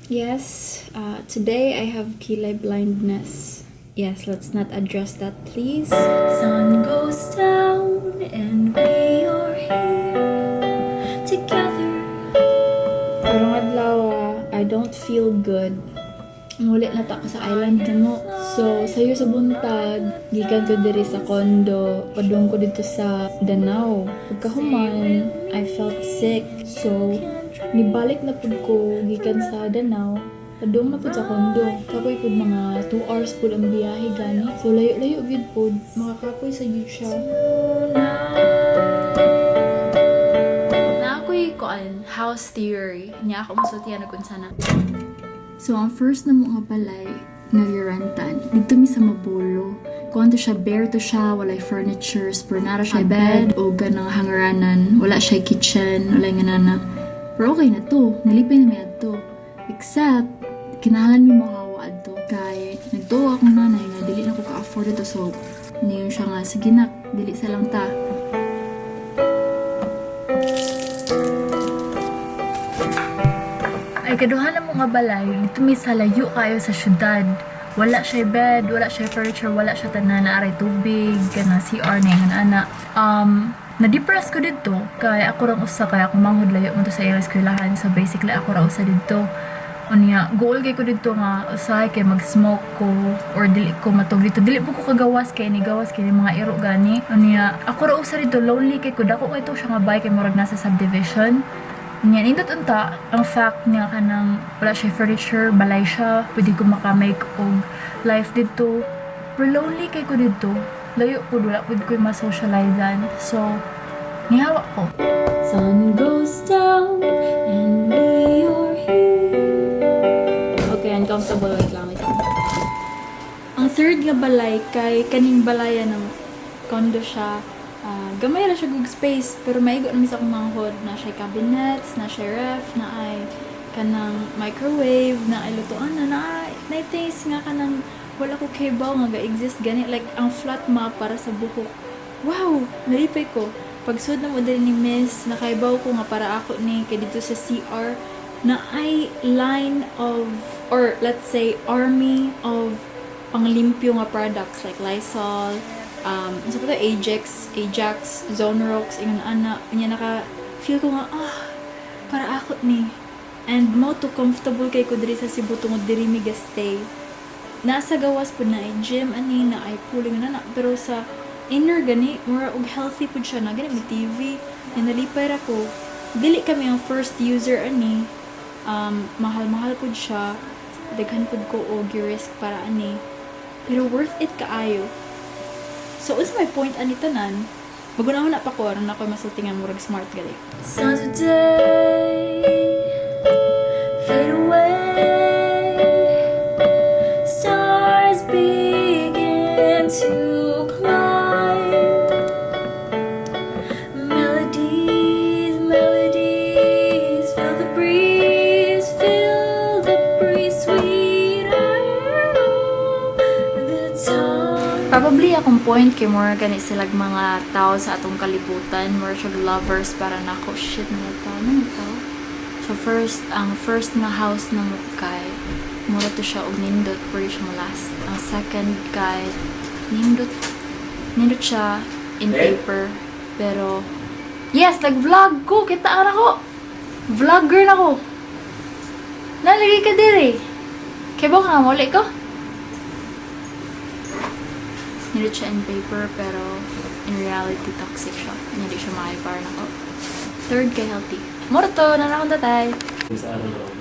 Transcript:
Yes, today I have kilay blindness. Yes, let's not address that, please. Sun goes down and we are here together. Karong adlaw, I don't feel good. Muli na ta ko sa island namo. So, sayo sa buntag, gikan ko diri sa condo, padung ko dito sa Danao. Pagkahuman, I felt sick. So, nibalik na pud ko gikan sa Danao, padung na pud sa condo. Kapoy pud, mga 2 hours pud ang biyahe gani. So, layo-layo gyud pud, makakapoy sa gyud siya. Naa ko'y kuan, house theory. Niya ako masultihan og unsa na. So, ang first na mga balay nga girentan, dito mi sa Mabolo. Kuan to siya, bare to siya, walay furnitures, pero nara siya bed o ganang hangeranan, wala siya kitchen, wala nga nana. Pero okay na to, nalipay na mi adto. Except, kinahanglan mi mohawa adto. Kay, nagtuo akong nanay nga dili na ko ka-afford ito. So, niyon siya nga, "Sige nak, dili sa lang ta." Ay, kaduha na mo nga balay, dito mi sa layo kayo sa syudad. Wala siya bed, wala siya furniture, wala siya tanan, na aray tubig, kana CR na yung ana. Na-depress ko dito, kay ako rang usa, kay ako manghud layo mo to sa iyang eskwelahan, so basically ako ra usa dito. Unya, goal kay ko dito nga usahay kay mag-smoke ko or dili ko matug dito. Dili po ko kagawas kay ni gawas kay ni mga iro gani. Unya, ako ra usa dito, lonely kay ko, dako kay to siya nga bay kay murag nasa subdivision. Nya, nindot unta ang fact nga kanang wala siya furniture, balay siya, pwede ko maka-make og life dito. Pero lonely kay ko dito. Layo pud, wala pud ko ma-socializean. So, nihawa ko. Sun goes down and we are here. Okay, uncomfortable. Wait lang, wait lang. Ang third nga balay kay kaning balayan ng condo siya. Ah, gamay ra siya og space pero maigo na mi sa akong manghod na siya cabinets, na siya ref, na ay kanang microwave, na ay lutuan na na na things nga kanang wala ko kabalo nga ga-exist gani, like ang flat mop para sa buhok. Wow, nalipay ko. Pagsud na mo diri ni Miss, nakaibaw ko nga para ako ni kay dito sa CR na ay line of, or let's say army of panglimpyo nga products like Lysol, sa pa to, Ajax, Ajax, Zonrox, ingon ana, unya naka feel ko nga para ako ni. And mo to comfortable kay ko diri sa Cebu tungod diri mi ga-stay. Nasa gawas pud na ay gym ani, na ay pool nga na, pero sa inner gani mura og healthy pud siya na gani may TV na nalipay ra ko. Dili kami ang first user ani. Mahal-mahal pud siya. Daghan pud ko og risk para ani. Pero worth it kaayo. So, unsa may point ani tanan? Maguna na pa ko aron ako masulti nga murag smart gali. Stars of day fade away. Stars begin to climb. Melodies, melodies, fill the breeze, sweeter all the time. Probably akong point kay more gani sila mga tao sa atong kalibutan, more siya lovers para nako. Shit, mga tao na tao. So first, ang first nga house na mo kay mura to siya og nindot pero siya mo last. Ang second kay nindot nindot siya in Eh? paper pero yes, nag-vlog ko, kita ka na ko. Vlogger na ko. Nalagay ka diri. Kay ba ka nga muli ko? Nindot siya in paper pero in reality toxic siya. Hindi siya maayo para nako. Third kay healthy. Mura to, na akong tatay. Sa araw.